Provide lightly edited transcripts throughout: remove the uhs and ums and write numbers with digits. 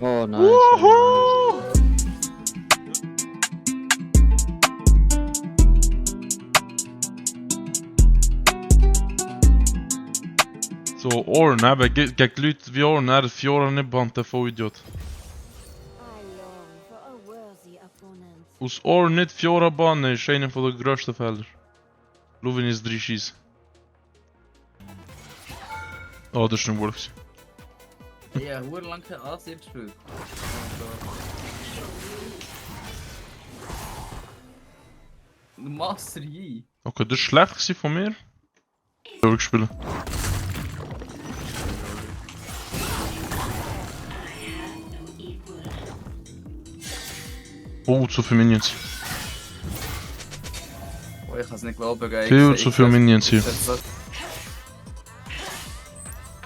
Oh, nice. Oh, nice. So, Orn, eben, gegen Leute wie Orn, er hat Fiora nicht behandelt, der Vollidiot. Aus Orn nicht Fiora bannen ist einer der grössten Fehler. Schau, wenn ich es drin schieße. Oh, das war ein Wurf. Ja, hoe lang kein AC gespielt? Master Yi. Okay, das war schlecht von mir. Durchgespielt. Oh, zu viele Minions. Oh, ich kann es nicht glauben, geil. Viel zu viele Minions hier.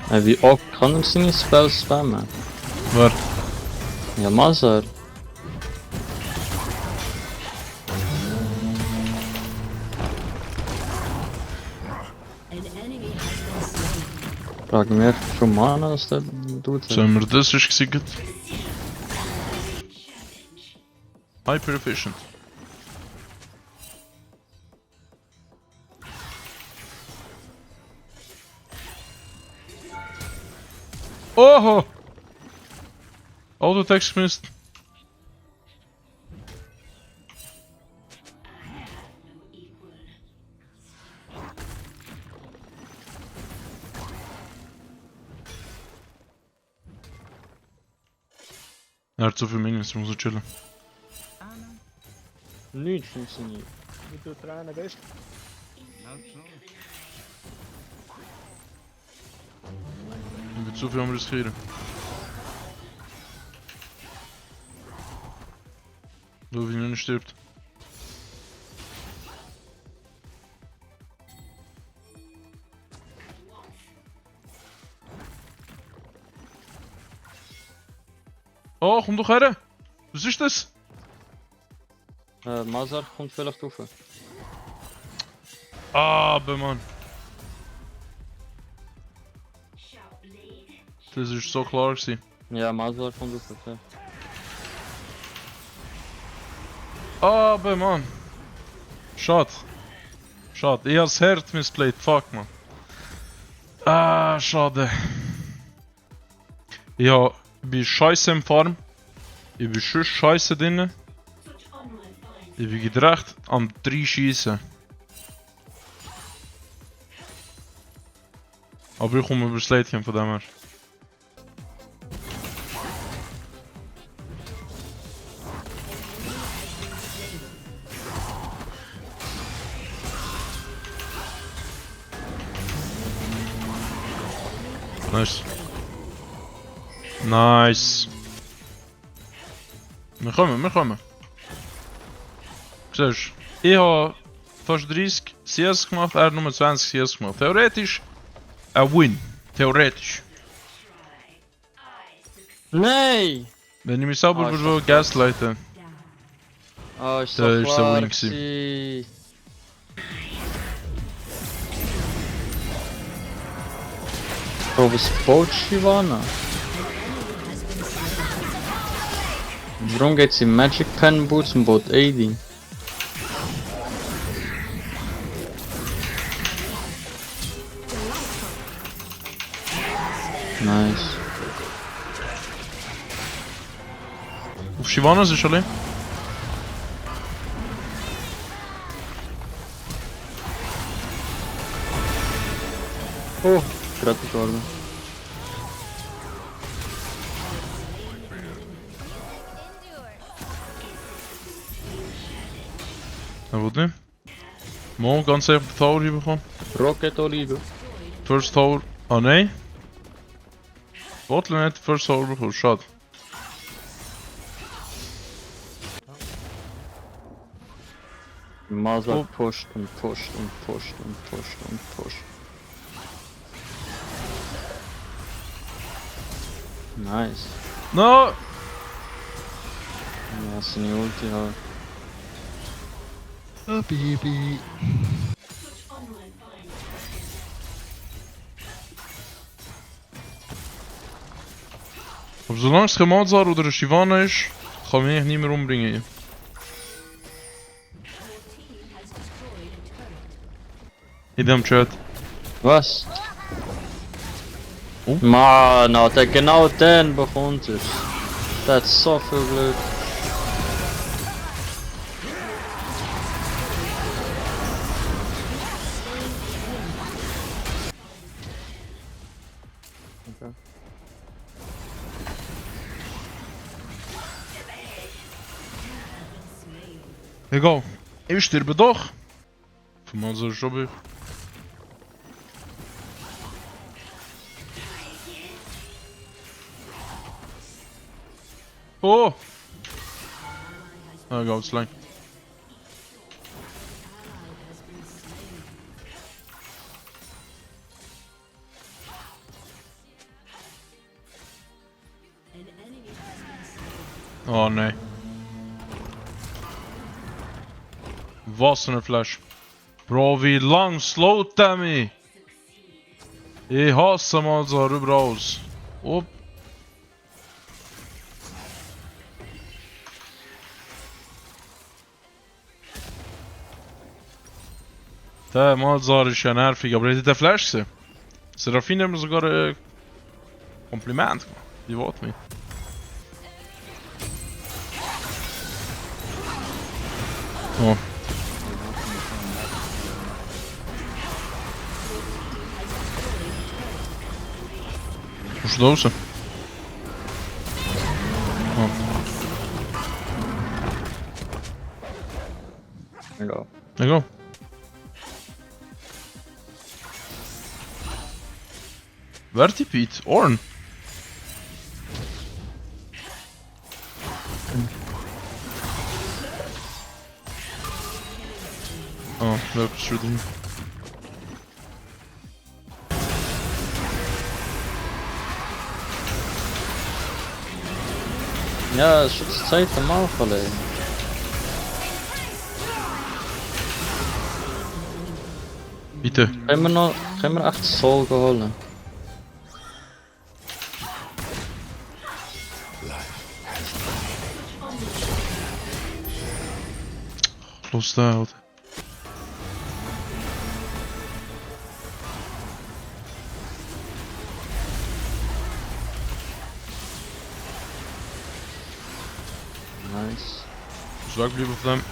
Wie oft kann er seine Spells spammen? Wer? Ja, Mazar. Frage mich, wie viel Mana das der tut. Sollen wir das ist gesiegt? Hyper efficient. Oho! Autotext mist. Er hat zu viel Minions, muss er chillen. Nichts funktioniert. Wie du trainen bist. Ich will zu viel am riskieren. So wie er nicht stirbt. Oh, komm doch her! Was ist das? Mazar kommt vielleicht rauf. Aber Mann. Das ist so klar gewesen. Ja, Mazar kommt rauf, ja. Aber Mann. Schade. Schade. Ich hab's Herz missplayt. Fuck man. Ah, schade. Ja, ich bin scheiße im Farm. Ich bin schon scheiße drin. Ich bin gedreht am 3 schießen. Aber ich komme über das Late von dem her. Nice. Nice. Wir kommen. Siehst du, ich habe fast 30 CS gemacht, er hat nur 20 CS gemacht. Theoretisch ein Win. Theoretisch. Nein! Wenn ich mich selber Ah, würde gaslighten. Ah, ist Da so ist der klar Win gewesen. Bro, was baut Shivana? Warum geht's in Magic Pen Boots und baut AD? Nice. Auf Shyvana ist allein. Oh, gerettet worden. Er wird nicht. Mo, ganz einfach den Tower bekommen. Rocket Olive. First Tower. Ah nein. Bottle nicht First Tower bekommen, schade. Mazar Oh. pusht und pusht und pusht und pusht und pusht. Nice. No! Ja, seine Ulti halt. Oh, Baby. Aber solange es kein Malzar oder ein Shyvana ist, kann mich nicht mehr umbringen. In dem Chat. Was? Oh. Mann, Alter, genau den bekommt es. Das ist so viel Glück. Okay. Egal. Ich sterbe doch. Für Malzar ist schon. Oh! Ah, gaat lang. Oh nee. Was een flash. Bro, wie lang slowt hij me? Ich hasse Malzar überaus. Op. Der Malzar ist ja nervig, aber hätte der Flash gesehen? Serafin hat mir sogar ein Kompliment gemacht. Wie wollt mich? Oh. Musst du raus? Oh. Egal. Egal. Wer die Pete? Orn? Oh, wer ist schon drin? Ja, es ist schon die zweite Mal verlegen. Bitte. Können wir echt Soul holen? Los da, Alter. Nice. Muss wegbleiben von dem.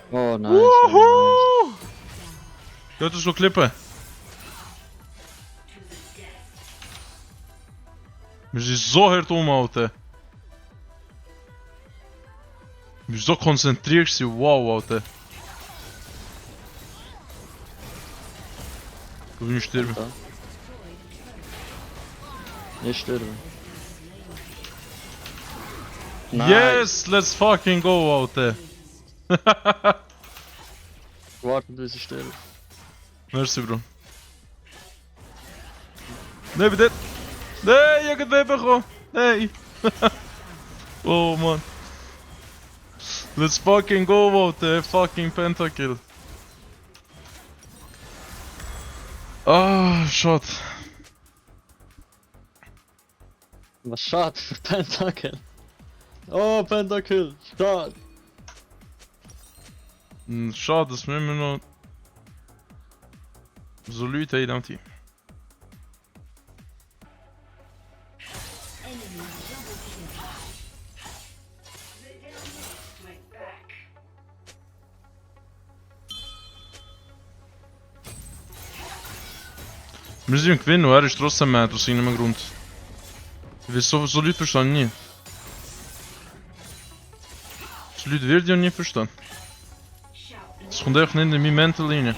Oh, nice. Nice. Gaat er zo klippen? Wir sind so hart Alter. Wir sind so konzentriert gewesen. Wow, Alter. Du willst sterben. Ich sterbe. Nice. Yes, let's fucking go, Alter. Warte, bis ich sterbe. Merci, Bro. Nee, bitte. Nee, ich hab den bekommen. Nee. Oh, man. Let's fucking go, Alter. Fucking Pentakill. Ah, shot. Was schade für Pentakill. Oh, Pentakill. Schade. Schade, dass wir immer noch so Leute haben in diesem Team. Wir sind gewinnen und er ist trotzdem mad aus irgendeinem Grund. Ich weiß, so Leute verstehen nie. So Leute werden ja nie verstehen. Das kommt einfach nicht in mein Mental rein.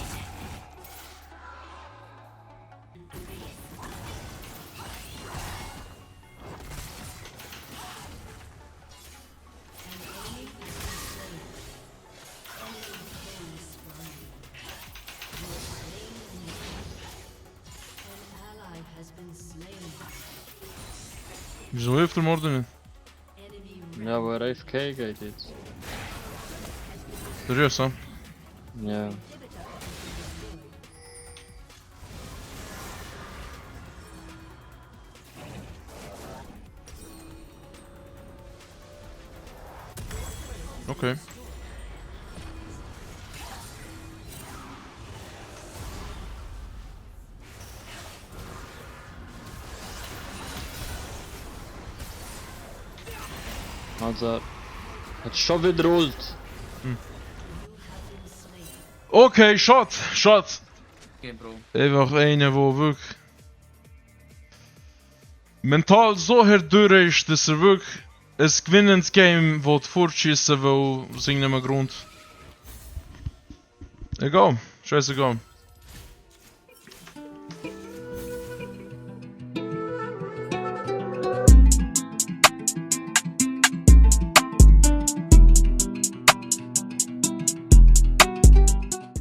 Wieso hilft der Morde nicht? Ja, wo er AFK geht jetzt. Seriös, ja? Ja. Okay. Also, hat schon wieder Ult. Okay, Shot! Shot! Okay, Bro. Einfach einer, wo wirklich mental so durch ist, dass er wirklich ein gewinnendes Game will fortschießen will, aus irgendeinem Grund. Egal, scheißegal.